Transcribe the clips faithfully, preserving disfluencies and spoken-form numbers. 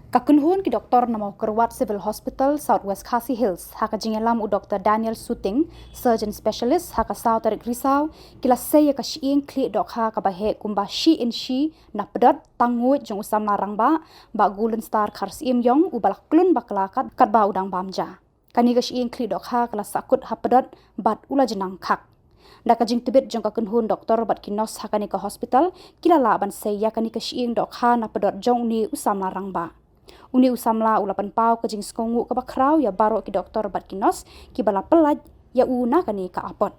Ka kynhun ki doktor na Mawkyrwat Civil Hospital, South West Khasi Hills, ha ka jingïalam u Doktor Daniel Suting, Surgeon Specialist, ha ka saw tarik Risaw, ki la sei ïa ka shyieng khlieh dohkha kaba heh kumba shi inshi na pdot tang nguid jong u samla rangbah, Bah Golden Star Kharsyiemïong, uba la klun bakla kat, katba u dang bam ja. Kane ka shyieng khlieh dohkha ka la sahkut ha pdot bad u la jnang khak. Da ka jingtbit jong ka kynhun doktor bad ki nurse ha kane ka hospital, ki la lah ban sei ïa kane ka shyieng dohkha na pdot jong une u samla rangbah. Une u samla u la pynpaw ka jingsngewnguh kaba khraw ïa baroh ki doktor bad ki nurse kiba la pyllait ïa u na kane ka apot.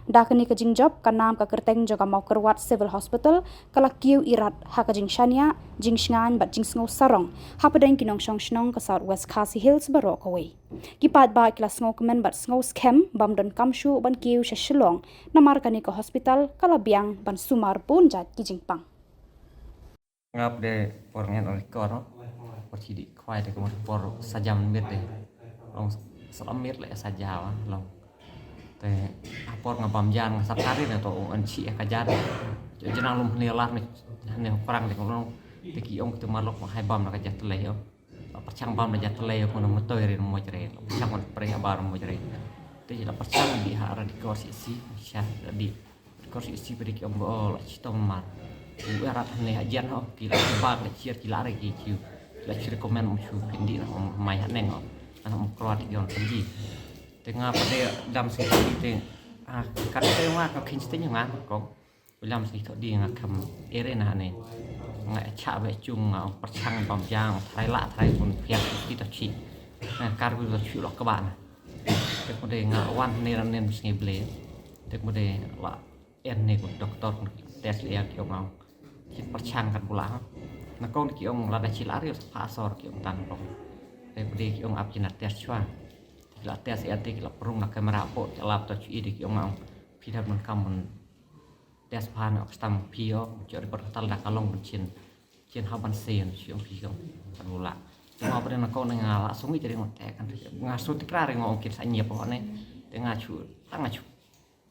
Da kane ka jingjop, ka nam ka kyrteng jong ka Mawkyrwat Civil Hospital ka la kiew irat ha ka jingshaniah, jingshngaiñ bad jingsngew sarong hapdeng ki nongshong shnong ka South West Khasi Hills baroh kawei. Ki paidbah ki la sngewkmen bad sngewskhem bym donkam shuh ban kiew sha Shillong, namar kane ka hospital ka la biang ban sumar bun jait ki jingpang. Nga pdeng por ngan ong record, no? Por chi dih khwai te kumno por sa jam miet te. Long sa miet le sa jam, ah, long. Te, ah, por nga bam jan nga sat kari ne to, ong an chi ka jan. Jo jenang lum ne lar ne, ne perang te kumno. Te ki ong te marlok hai bam na ka jat le yo. Perchang bam na jat le yo kumno mutoi re mo jre. Perchang wan pre bar mo jre. Te la perchang di ha ra di kor si si, sha di. Kor si si pdeng ki ong ba, oh, la chitom mar. U erat ne ha jan ho, ki la bak la chiar ki la re ki chiu. La chiar komen um chu pindi na um mai ha neng ho. Ana um krot ki on pindi. Te nga pdeng dam si pdeng te. Ah, kat te nga ka khin sting nga ko. Ulam si to di nga kam ere na ne. Nga cha be chung nga perchang bam jang, thrai la thrai pun piak ki to chi. Nga kar bu to chu lo ka ba na. Te kumne nga wan ne ran nen sngi ble. Te kumne la en ne ku doktor ku test le ki ong ong. Ki perchang kat bula. Na kong ki ong la da chi la ri sa pha sor ki ong tan kong. Te kumne ki ong ap ki na test chwa. Ki la test ya te ki la prung na kamera po ki lap to chi de ki ong ong. Phi da mun kam mun test pha na stam phi yo. Cho report katal da ka long mun chin. Chin ha ban sen shi ong phi kong kan bula. Nga pdeng na kong nga la sung i te ring te kan. Nga su tikra ring ong kin sa nyep ho ne. Te nga chu, ta nga chu.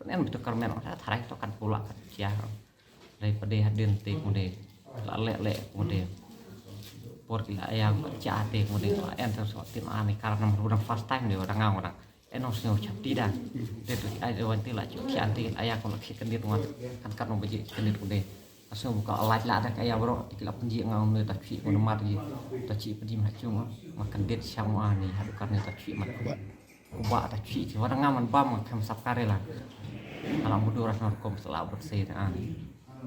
Pdeng en bitu karmen ong tharai to kan bula kan chia. Dei pdeng hadin te kumne. La le le kumne. Por ki la ayang cha te kumne. La en te so tin ani kar nam ru dang first time de dang ngau dang. Eno sngew chap ti da. Te tu ai de wan ti la chu ti an ti aya ko la ki kan dit wan. Kan kan no baje kan dit kumne. Asngew buka alaj la da ka aya bro ti la pynji nga um ne ta chi ko ma ti ta chi pynji ma chung ma kan dit shang ma ni ha dukan ne ta chi ma. Ku ba ta chi ti wa nga man bam nga kam sap kare la. Ala mudur asngew kom sala bot se na.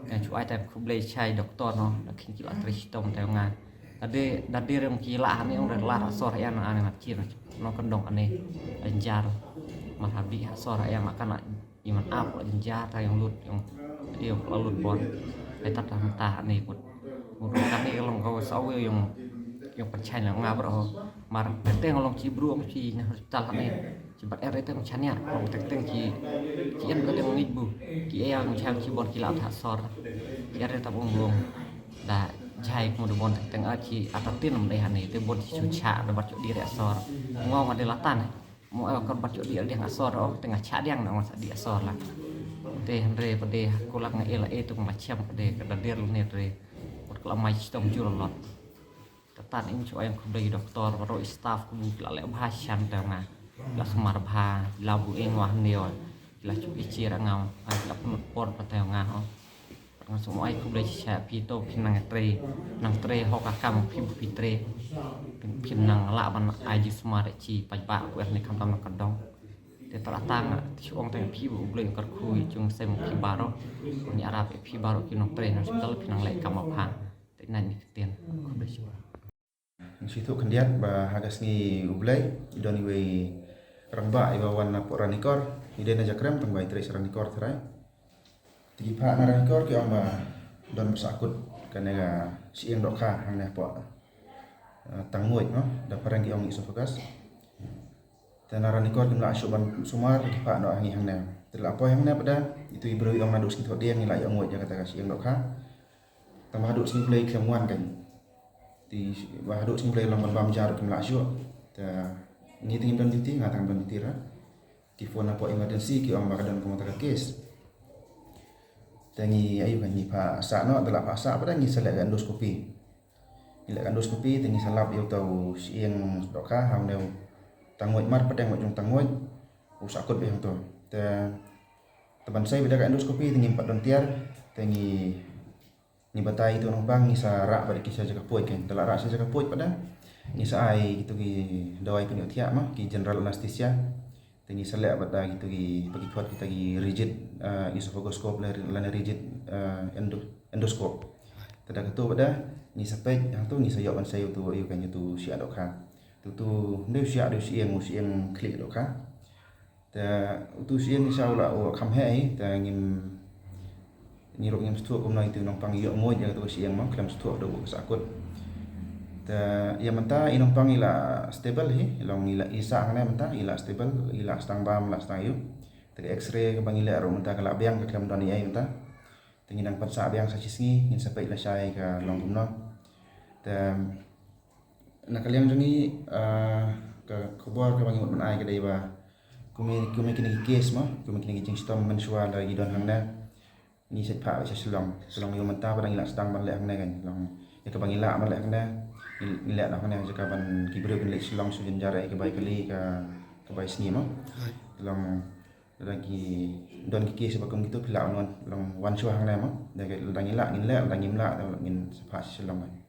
Nga chu ai ta khublei chai doktor no la khin ki la tri chitom ta nga. Dade dade rem ki la ane ong la asor ya na ane na chi no kondong ane. Anjar ma habi asor ya ma kana. Iman ap la jynjar ta yong lut yong, yong la lut bon. Ai tat ta ta ne kut. Muru kane long ko sa we yong, yong pachai na nga bro. Mar teng long chi bru chi na hospital ne. Chi bat er teng chania. Long teng teng chi, chi en ka teng ngit bu. Ki e yang chang chi bon ki la ta sor. Ki er ta bung bung. Da jai ko bon teng teng a chi atatin ne ha ne te bon chi chu cha da bat chu di re sor. Ngong ade latan. Mo, eh, kor bat chok di al diang asor, oh, tengah chak diang na ngon sa di asor lah. Te hynre pade kulak nga ela e tu machem pade ka dadir ne tre. Kot kala mai chitom jur lot. Katan in chu ayang khublei doktor, baroh i staff ku bu kala le bha shan te nga. La sumar bha, la bu eng wah neo. La chu i chira ngam, la punut por pate nga ho. Nga sngewbha ai khublei shisha phi to phi nang trei, nang trei hok ka kam phi bu phi trei. Phi, phi nang lah ban ai ju sumar chi paidbah ku er ne kham tam na ka dong. Te tara tang ti shu ong tang phi bu U Blei kyrkhu i chung sem phi baroh. Ni arap phi baroh ki nang trei nang hospital phi nang leh kam ma pha. Te nang ni ktien. Khublei shisha. Ngi sngewthuh khyndiat ba ha ka sngi U Blei i don iwei rangbah iba wan na pdeng Ranikor, i dei na Jakrem tang ba i trei sha Ranikor tharai. Te ki phah na Ranikor ki ong ba don ba sahkut kane ka shyieng dohkha hangne hapoh, eh, Tangmuid, no, da phareng ki ong Esophagus. Te na Ranikor kim lah shuh ban sumar, ki phah noh hangne hangne. Te la poi hangne pdeng itu i briew i ong naduh Sngi Thohdieng ngi la ïoh nguid ïa kata ka shyieng dohkha. Tang ba haduh Sngi Blei khlem wan kan. Te ba haduh Sngi Blei long ban bam ja ruh kim lah shuh. Te ngi te ngim don duty, nga tang don duty ra. Ki phone hapoh emergency ki ong ba ka don kumta ka case. Te ngi ayu kan ngi phah sah noh, te la phah sah pdeng ngi sa leh ka endoscopy. Ngi Leh ka endoscopy te ngi sa lap ïa uta u shyieng dohkha ha une u tangwit, mar pateng wat jong tangwit u sahkut beit hangto. Te te ban sei beit da ka endoscopy te ngim pat don tiar, te ngi ngi batai ïa utu u nongpang, ngi sa rah bad ki sha jaka puid kan. Te la rah sha jaka puid pat da ngi sa ai kitu ki dawai pynïohthiah ma, ki general anesthesia. Te ngi sa leh bad da kitu ki, ba ki khot kita ki rigid, eh, esophagoscope lane rigid, eh, endo-, endoscope. Te da katu pat da ngi sa peit hangtu, ngi sa ïoh ban sei utu, ïa utu u shyieng dohkha. Te utu ym dei u shyieng, dei u shyieng, u shyieng khlieh dohkha. Te utu u shyieng ngi sa u la, u la kham heh hi, te ngim, ngi ruh ngim sngewthuh kumno ïa utu u nongpang ïoh nguid ïa katu ka shyieng mo, khlem sngewthuh da u sahkut. Te ïa mynta i nongpang i la stable hi, i long i la, i sah hangne mynta, i la stable, i la sdang bam, la sdang ïuh. Te ka X-ray kaba ngi leh ruh mynta ka la biang, ka khlem don ei ei mynta. Te ngin nang pat sah biang sa shisngi, ngin sa peit lashai ka long kumno. Te na ka liang jong ngi, ah, ka khubor kaba ngi mut ban ai ka dei ba kum ïa, kum ïa kine ki case mo, kum ïa kine ki jingshitom mynshuwa la ki don hangne, ngi sa phah sha Shillong. Shillong ïoh mynta ba dang ngi la sdang ban leh hangne kan. Long ïa kaba ngi lah ban leh hangne, ngi, ngi leh noh hangne, jaka ban ki briew kin leit Shillong shu jynjar ïa ka bai kali, ka, ka bai sngi mo. Long lada ki don ki case ba kum kitu phi lah wan, long wan shuwa hangne mo. Lada ngi lah ngin leh, lada ngim lah te ngin sa phah sha Shillong.